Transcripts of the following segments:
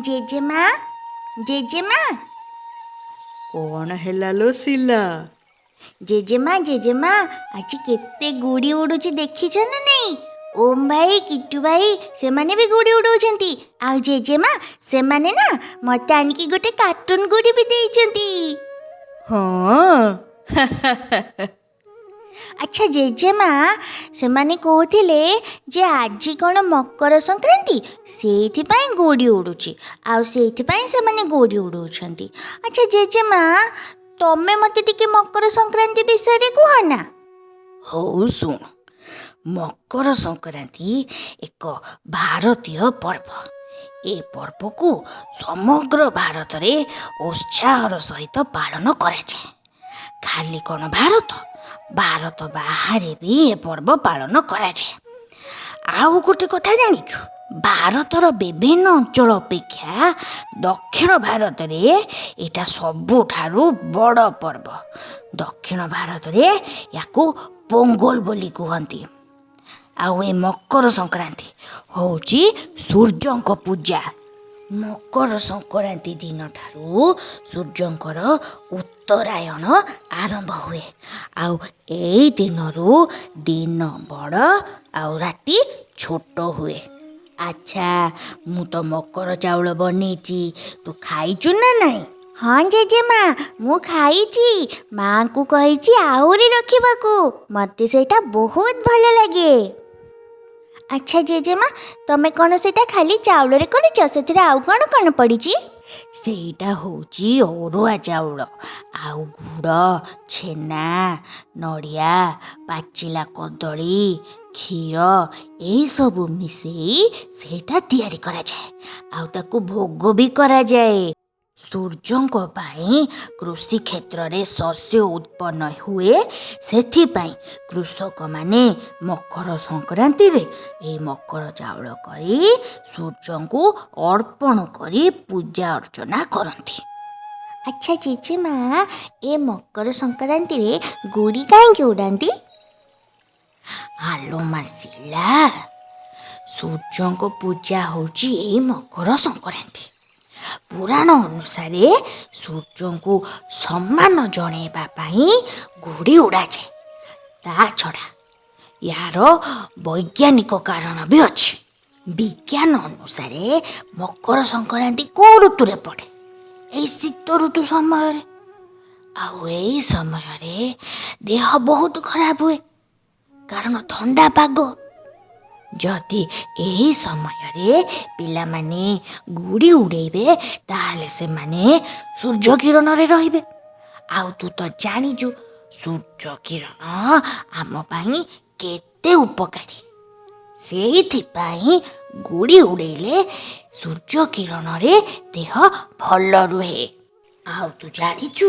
ଜେଜେମା, ଜେଜେମା। କ'ଣ ହେଲା ଲୋ ଶିଲା? ଜେଜେମା, ଜେଜେମା, ଆଜି କେତେ ଗୁଡ଼ି ଉଡ଼ୁଛି ଦେଖିଛ ନା ନାଇଁ? ଓମ୍ ଭାଇ, କିଟୁ ଭାଇ ସେମାନେ ବି ଗୁଡ଼ି ଉଡ଼ଉଛନ୍ତି। ଆଉ ଜେଜେମା, ସେମାନେ ନା ମୋତେ ଆଣିକି ଗୋଟେ କାର୍ଟୁନ ଗୁଡ଼ି ବି ଦେଇଛନ୍ତି। ହଁ। ଆଚ୍ଛା ଜେଜେମା, ସେମାନେ କହୁଥିଲେ ଯେ ଆଜି କ'ଣ ମକର ସଂକ୍ରାନ୍ତି, ସେଇଥିପାଇଁ ଗୁଡ଼ି ଉଡ଼ୁଛି ଆଉ ସେଇଥିପାଇଁ ସେମାନେ ଗୁଡ଼ି ଉଡ଼ଉଛନ୍ତି। ଆଚ୍ଛା ଜେଜେମା, ତମେ ମୋତେ ଟିକେ ମକର ସଂକ୍ରାନ୍ତି ବିଷୟରେ କୁହ ନା। ହଉ ଶୁଣ, ମକର ସଂକ୍ରାନ୍ତି ଏକ ଭାରତୀୟ ପର୍ବ। ଏ ପର୍ବକୁ ସମଗ୍ର ଭାରତରେ ଉତ୍ସାହର ସହିତ ପାଳନ କରାଯାଏ। ଖାଲି କ'ଣ ଭାରତ, ଭାରତ ବାହାରେ ବି ଏ ପର୍ବ ପାଳନ କରାଯାଏ। ଆଉ ଗୋଟେ କଥା ଜାଣିଛୁ, ଭାରତର ବିଭିନ୍ନ ଅଞ୍ଚଳ ଅପେକ୍ଷା ଦକ୍ଷିଣ ଭାରତରେ ଏଇଟା ସବୁଠାରୁ ବଡ଼ ପର୍ବ। ଦକ୍ଷିଣ ଭାରତରେ ୟାକୁ ପୋଙ୍ଗଲ ବୋଲି କୁହନ୍ତି। ଆଉ ଏ ମକର ସଂକ୍ରାନ୍ତି ହେଉଛି ସୂର୍ଯ୍ୟଙ୍କ ପୂଜା। ମକର ସଂକ୍ରାନ୍ତି ଦିନଠାରୁ ସୂର୍ଯ୍ୟଙ୍କର ଉତ୍ତରାୟଣ ଆରମ୍ଭ ହୁଏ, ଆଉ ଏଇ ଦିନରୁ ଦିନ ବଡ଼ ଆଉ ରାତି ଛୋଟ ହୁଏ। ଆଚ୍ଛା, ମୁଁ ତ ମକର ଚାଉଳ ବନେଇଛି, ତୁ ଖାଇଛୁ ନା ନାଇଁ? ହଁ ଜେଜେମା, ମୁଁ ଖାଇଛି। ମାଆଙ୍କୁ କହିଛି ଆହୁରି ରଖିବାକୁ, ମୋତେ ସେଇଟା ବହୁତ ଭଲ ଲାଗେ। ଆଚ୍ଛା ଜେଜେମା, ତମେ କ'ଣ ସେଇଟା ଖାଲି ଚାଉଳରେ କରିଛ? ସେଥିରେ ଆଉ କ'ଣ କ'ଣ ପଡ଼ିଛି? ସେଇଟା ହେଉଛି ଅରୁଆ ଚାଉଳ ଆଉ ଗୁଡ଼, ଛେନା, ନଡ଼ିଆ, ପାଚିଲା କଦଳୀ, କ୍ଷୀର, ଏଇସବୁ ମିଶେଇ ସେଇଟା ତିଆରି କରାଯାଏ ଆଉ ତାକୁ ଭୋଗ ବି କରାଯାଏ। ସୂର୍ଯ୍ୟଙ୍କ ପାଇଁ କୃଷି କ୍ଷେତ୍ରରେ ଶସ୍ୟ ଉତ୍ପନ୍ନ ହୁଏ, ସେଥିପାଇଁ କୃଷକମାନେ ମକର ସଂକ୍ରାନ୍ତିରେ ଏଇ ମକର ଚାଉଳ କରି ସୂର୍ଯ୍ୟଙ୍କୁ ଅର୍ପଣ କରି ପୂଜା ଅର୍ଚ୍ଚନା କରନ୍ତି। ଆଚ୍ଛା ଜେଜେମା, ଏ ମକର ସଂକ୍ରାନ୍ତିରେ ଗୁଡ଼ି କାହିଁକି ଉଡ଼ାନ୍ତି? ଆଲୋ ମା ଶିଲା, ସୂର୍ଯ୍ୟଙ୍କ ପୂଜା ହେଉଛି ଏଇ ମକର ସଂକ୍ରାନ୍ତି। ପୁରାଣ ଅନୁସାରେ ସୂର୍ଯ୍ୟଙ୍କୁ ସମ୍ମାନ ଜଣେଇବା ପାଇଁ ଗୁଡ଼ି ଉଡ଼ାଯାଏ। ତା ଛଡ଼ା ୟାର ବୈଜ୍ଞାନିକ କାରଣ ବି ଅଛି। ବିଜ୍ଞାନ ଅନୁସାରେ ମକର ସଂକ୍ରାନ୍ତି କେଉଁ ଋତୁରେ ପଡ଼େ? ଏଇ ଶୀତ ଋତୁ ସମୟରେ। ଆଉ ଏଇ ସମୟରେ ଦେହ ବହୁତ ଖରାପ ହୁଏ, କାରଣ ଥଣ୍ଡା ପାଗ। ଯଦି ଏହି ସମୟରେ ପିଲାମାନେ ଗୁଡ଼ି ଉଡ଼େଇବେ, ତାହେଲେ ସେମାନେ ସୂର୍ଯ୍ୟ କିରଣରେ ରହିବେ। ଆଉ ତୁ ତ ଜାଣିଛୁ ସୂର୍ଯ୍ୟ କିରଣ ଆମ ପାଇଁ କେତେ ଉପକାରୀ। ସେଇଥିପାଇଁ ଗୁଡ଼ି ଉଡ଼େଇଲେ ସୂର୍ଯ୍ୟ କିରଣରେ ଦେହ ଭଲ ରୁହେ। ଆଉ ତୁ ଜାଣିଛୁ,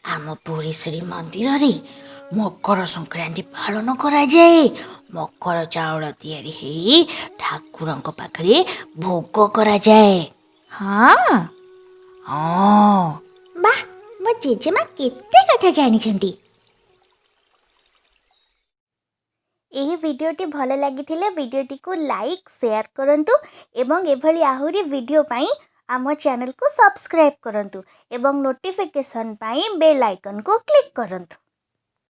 ଆମ ପୁରୀ ଶ୍ରୀମନ୍ଦିରରେ ମକର ସଂକ୍ରାନ୍ତି ପାଳନ କରାଯାଏ। ମକର ଚାଉଳ ତିଆରି ହେଇ ଠାକୁରଙ୍କ ପାଖରେ ଭୋଗ କରାଯାଏ। ହଁ? ହଁ। ବାহ, ମୋ ଜେଜେମା କେତେ କଥା ଜାଣିଛନ୍ତି। ଏହି ଭିଡ଼ିଓଟି ଭଲ ଲାଗିଥିଲେ ଭିଡ଼ିଓଟିକୁ ଲାଇକ୍, ସେୟାର କରନ୍ତୁ ଏବଂ ଏଭଳି ଆହୁରି ଭିଡ଼ିଓ ପାଇଁ ଆମ ଚ୍ୟାନେଲକୁ ସବସ୍କ୍ରାଇବ୍ କରନ୍ତୁ ଏବଂ ନୋଟିଫିକେସନ୍ ପାଇଁ ବେଲ୍ ଆଇକନ୍କୁ କ୍ଲିକ୍ କରନ୍ତୁ।